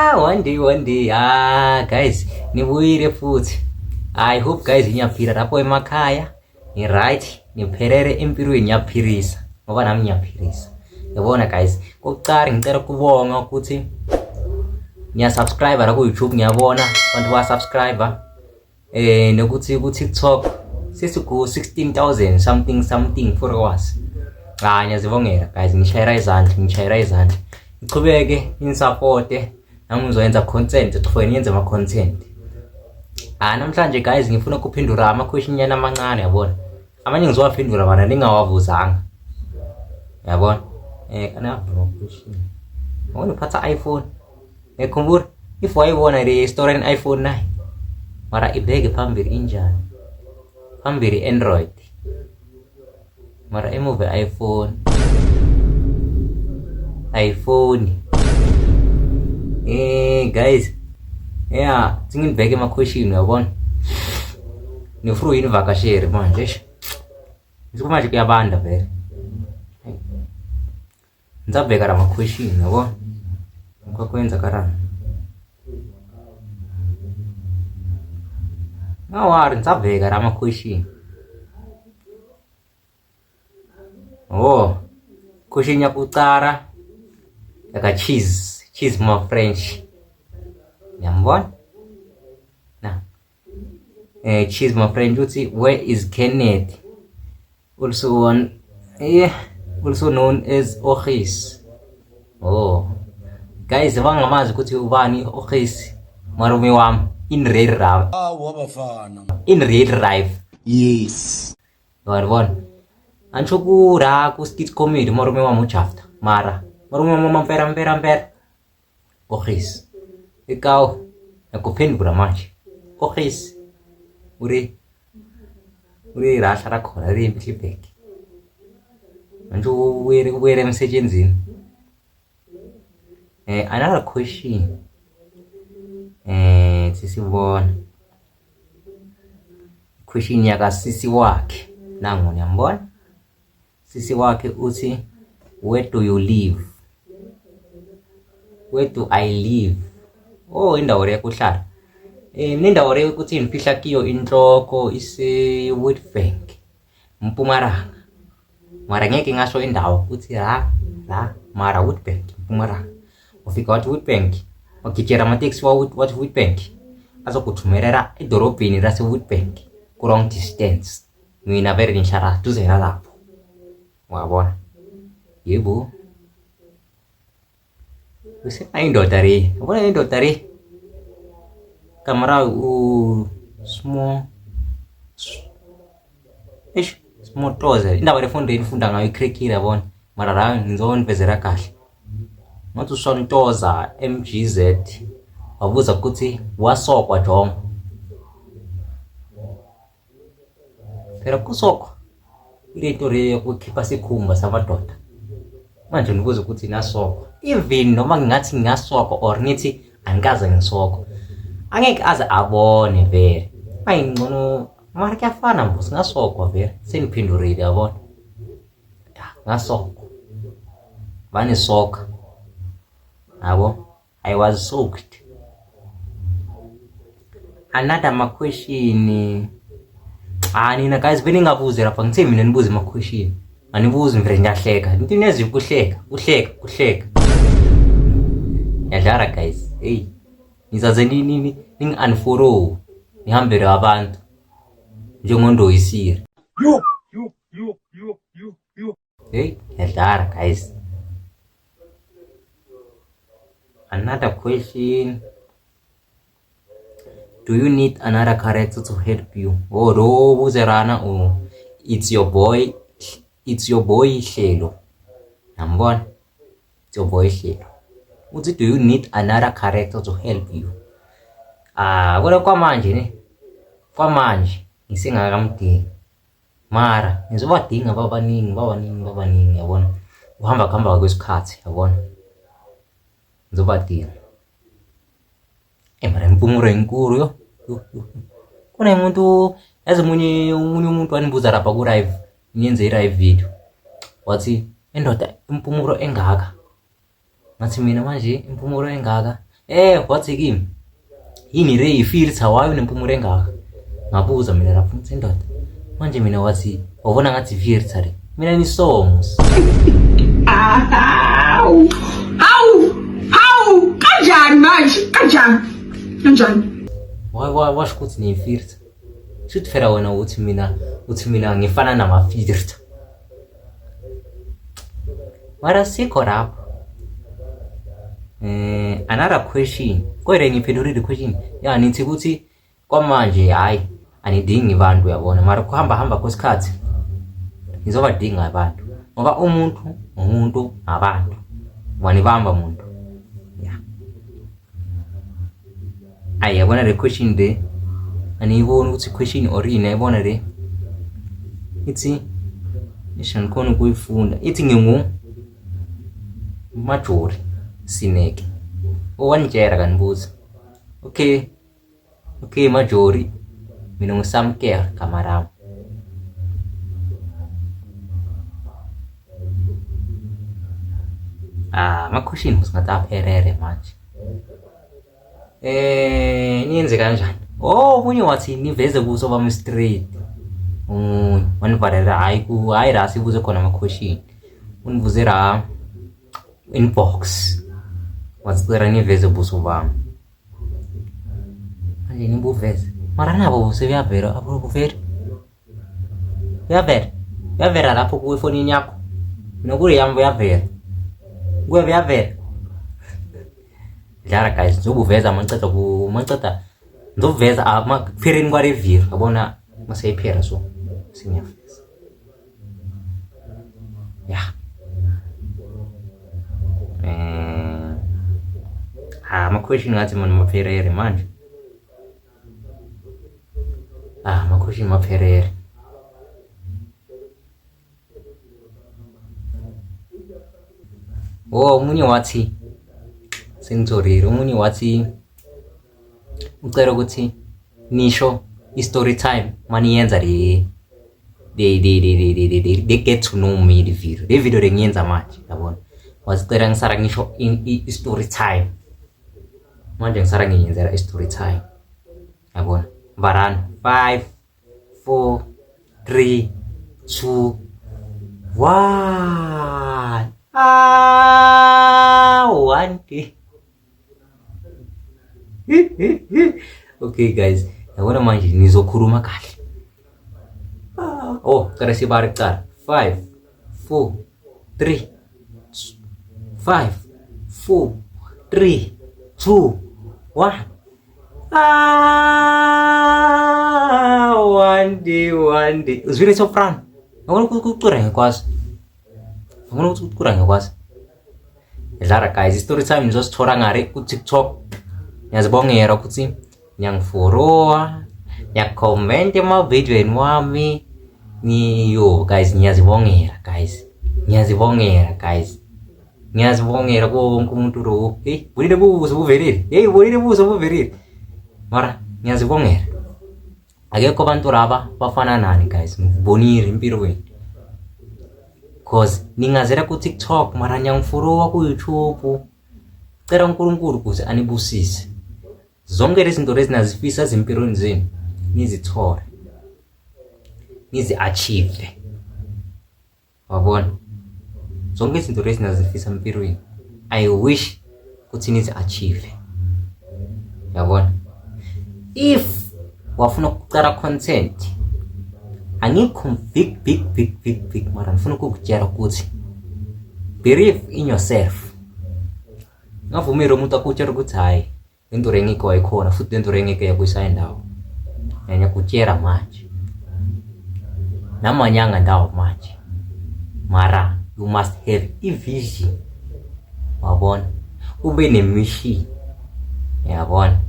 Ah, one day, one day. Ah, guys, nibuyile futhi. I hope guys niyaphila lapho emakhaya. Ni right, niphelele empilweni niyaphilisa. Ngoba nami ngiyaphilisa. Yabona guys, kokuqala ngicela ukubonga ukuthi niya subscribe la ku YouTube ngiyabona abantu ba subscribe eh nokuthi ku TikTok sesiku 16000 something something followers. Ah, ngiyazibongela guys, ngishayela izandla, ngishayela izandla. Niqhubeke nisupporte nami ngizoyenza content, qhubeke niyenze ama content. Ah, namhlanje guys ngifuna ukuphendula ama question nyana amancane yabona. Amanye ngizowaphendula bana ningawabuzanga. Yabona? Eh kana bro question. Ngona uphatha iPhone. Ngikhumbula if wayibona le story in iPhone 9 mara ibheke phambili injani? Phambili Android. Mara emuva iPhone. iPhone. Eh guys. Yeah, singibheke ema question uyabona. Nifuna uyinivakashele manje eish. Manje kuyabanda vele. Ngisabheka la ma-question yabo. Kwakwenzakalani? Ngawari ngisabheka la ma-question. Oh, question ya kucala yaka cheese, cheese more French. Ngiyambona? Na. Eh cheese my friend uthi where is Kenneth? Also one yeah, also known as Ogis. Oh. Guys, bangamazi ukuthi ubani Ogis malume wami in real life. Awu abafana. In real life. Yes. Uyabona? Angisho ku la ku skit comedy malume wami uJafta. Mara malume wami mampera mpera mpera. Ogis. Ikaw nakuphendula manje. Ogis. Uri uri rasha rakhona ri Middelburg. Manje ubuyele ubuyele emsebenzini. Eh another question. Eh sisibona. Question yakasisi wakhe. Nangu niyambona? Sisi wakhe uthi where do you live? Where do I live? Oh, indawo le yokuhlala. Eh mina indawo le ukuthi ngifihla kiyo inhloko ise Witbank, Mpumalanga. Mara ngeke ngasho indawo ukuthi la la mara Witbank, Mpumalanga. Ufika wathi Witbank, wagijera amateksi wathi Witbank azokuthumelela edorobheni lase Witbank ku long distance. Mina vele ngihlala duze nalapho. Wabona? Yebo. Usena indoda le. Yabona indoda le. Kamera u small Eish, small toze. Indaba le fundo enifunda ngayo ikrekile yabona. Mara la ngizonivezela kahle. Ngathi usontoza MGZ wabuza ukuthi wasokwa jongo. Phela kusokwa ile nto le yokukhipha sikhumba samadoda. Manje nibuza ukuthi nasokwa. Even noma ngingathi ngingasokwa or ngithi angikaze ngisokwa. Angeke aze abone vele. Ayingcono mara kuyafana mbo singasokwa vele. Seniphendulile yabona. Ya, ngasokwa. Banisoka. Yabo? I was soaked. Another ma question. Ah nina guys beningabuzi lapha ngithe mina nibuze ama question. Anibuzi ngivele ngiyahleka. Into nezi ukuhleka, kuhleka, kuhleka. Ngiyadlala guys. Hey. Nizaze ni ni ning unfollow. Nihambele abantu. Njengondoyisire. Yo yo yo yo yo yo. Hey, ngiyadlala guys. Another question. Do you need another character to help you? Oh, lo buzerana oh. It's your boy. It's your boy Hlelo. Nambona? It's your boy Hlelo. Uthi do you need another character to help you? Ah, kodwa kwamanje ne. Kwamanje ngisengakamdingi. Mara ngizobadinga babaningi babaningi babaningi yabona. Kuhamba kuhamba kwesikhathi yabona. Ngizobadinga. Eh mara impumuro inkulu yo. Yo, yo. Kuna umuntu yazi omunye omunye umuntu wanibuza lapha ku live ngiyenze i live video. Wathi indoda impumuro engaka. Ngathi mina manje impumuro engaka. Wathi kimi yini le ifilter wayo nempumulo engaka? Ngabuza mina lapho ngithi ndoda manje mina wathi wabona ngathi filter le mina nisomos. Hawu hawu hawu kanjani manje kanjani kanjani? Washo ukuthi niyifilter. Shuthi phela wena uthi mina ngifana nama-filter. Mara sikho lapho. Another question. Kodwa ngiphendulile question. Ya nithi ukuthi kwamanje hayi anidingi abantu uyabona. Mara kuhamba hamba kwesikhathi ngizobadinga abantu. Ngoba umuntu ngumuntu ngabantu. Wanibamba umuntu. Yeah. Ayi yabona le question le. Aniyiboni ukuthi question or yini ayibona le. Ithi isho ngikhona ukuyifunda. Ithi ngingu Majori Sineke. Owanitshela kanibuza. Okay. Okay Majori. Mina nguSamker gama lami. Ama-question ngathi aphelele manje. Niyenze kanjani? Oh, omunye wathi niveze buso bami straight. Omunye wanivalela hayi ku hayi la sibuze khona ama-question. Unibuze la inbox. Wasicela niveze buso bami. Manje nibuveze. Mara nabo sebuyavela abuveli. Uyavela. Uyavela lapho kuwe efonini yakho. Nokule yami uyavela. Kuwe uyavela. Dlala guys, ngizobuveza mangiceda ku mangiceda ngizobuveza amaphereni kwale video yabona maseyiphera so sengiyaveza. Yeah. Ama question ngathi mina mapherere manje. Ama question mapherere. Oh, omunye wathi sengitholile, omunye wathi ucela ukuthi nisho i-story time maniyenza le they get to know me le video. Le video lengiyenza manje yabona. Wasicela ngisara ngisho i-story time. Manje ngisara ngiyenzela i-story time. Yabona. Varana 5 4 3 2 1. 1 day. Okay guys, yabona manje nizokhuluma kahle. Oh, cela sibale kuqala. 5 4 3 5 4 3 2 1. 1 day, 1 day. Uzwile soprano. Ngibona ukuthi ucula ngikwazi. Ngibona ukuthi ucula ngikwazi. Dlala guys, i-story time nizosithola ngare ku TikTok. Ngiyazibongela ukuthi niyangiforowa, niyakhomenta emavidweni wami. Niyo guys, ngiyazibongela guys. Ngiyazibongela guys. Ngiyazibongela kuwo wonke umuntu lo. Hey, bonile buso buvelile. Hey, bonile buso buvelile. Mara ngiyazibongela. Akekho abantu laba bafana nani guys, ngibonile empilweni. Cause ningazela ku TikTok mara niyangiforowa ku YouTube. Cela uNkulunkulu ukuze anibusise. Zonke lezi zinto lezi nazifisa ezimpilweni zenu nizithole. Nizi-achieve. Wabona? Zonke izinto lezi nazifisa empilweni. I wish ukuthi nizi-achieve. Yabona? If wafuna ukucala content, angikho big big big big big mara ngifuna ukukutshela ukuthi believe in yourself. Ngavumile umuntu akutshela ukuthi hayi lento rengeke wayikhona futhi lento rengeke yakuyisa indawo. Ngiyakutshela manje. Namanyanga ndawo manje. Mara you must have a vision. Wabona? Ube ne mission. Yabona?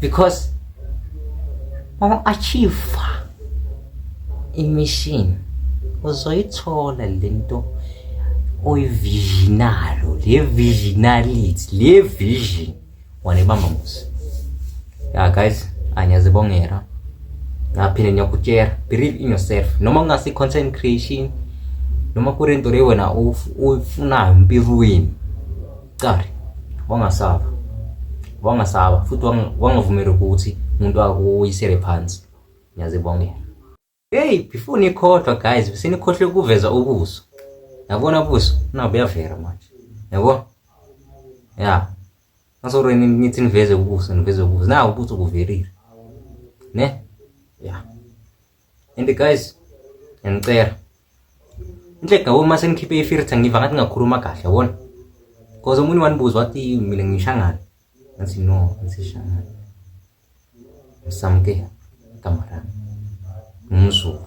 Because achieve i-mission uzoyithola lento oyivisionalo, le visionality, le vision wanibamba musi. Yeah guys, angiyazibongela. Ngaphinde ngiyakutshela, believe in yourself. Noma kungasi content creation, noma kurento le wena uyifunayo empilweni. Qari. Wangasaba. Wangasaba futhi wangavumeli ukuthi umuntu akuyisele phansi. Ngiyazibongela. Hey, before nikhohlwa guys, bese nikhohlwe ukuveza ubuso. Yabona ubuso? Nabo buyavela manje. Yabo? Yeah. Ngasore nithi niveze ubuso, niveze ubuso. Nawu ubuso buvelile. Ne? Yeah. And guys, ngicela. Inhle gawo uma senikhiphe ifilter ngiva ngathi ngakhuluma kahle, yabona? Because omunye wanibuza wathi mina ngishangana. Ngathi no, ngisishangana. Ngisamukela igama lami. Ngumzulu.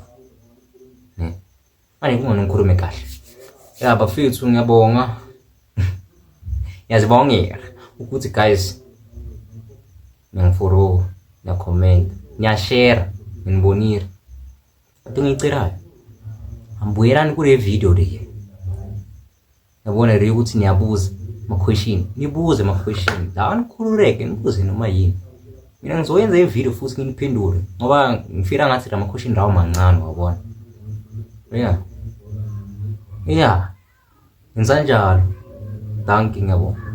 Ne? Manje kungcono ngikhulume kahle. Ya bafethu ngiyabonga. Ngiyazibongela ukuthi guys ngiyafollow, ngiya-comment, ngiya-share, nginibonile. Into engiyicelayo, ambuyelani kule video le. Yabona le ukuthi niyabuza ama-question, nibuze ama-question. La nikhululeke nibuze noma yini. Mina ngizoyenza i-video futhi nginiphendule ngoba ngifila ngathi la ma-question lawo mancane wabona. Yeah. Yeah. Ngenza njalo. Thank you ngiyabonga.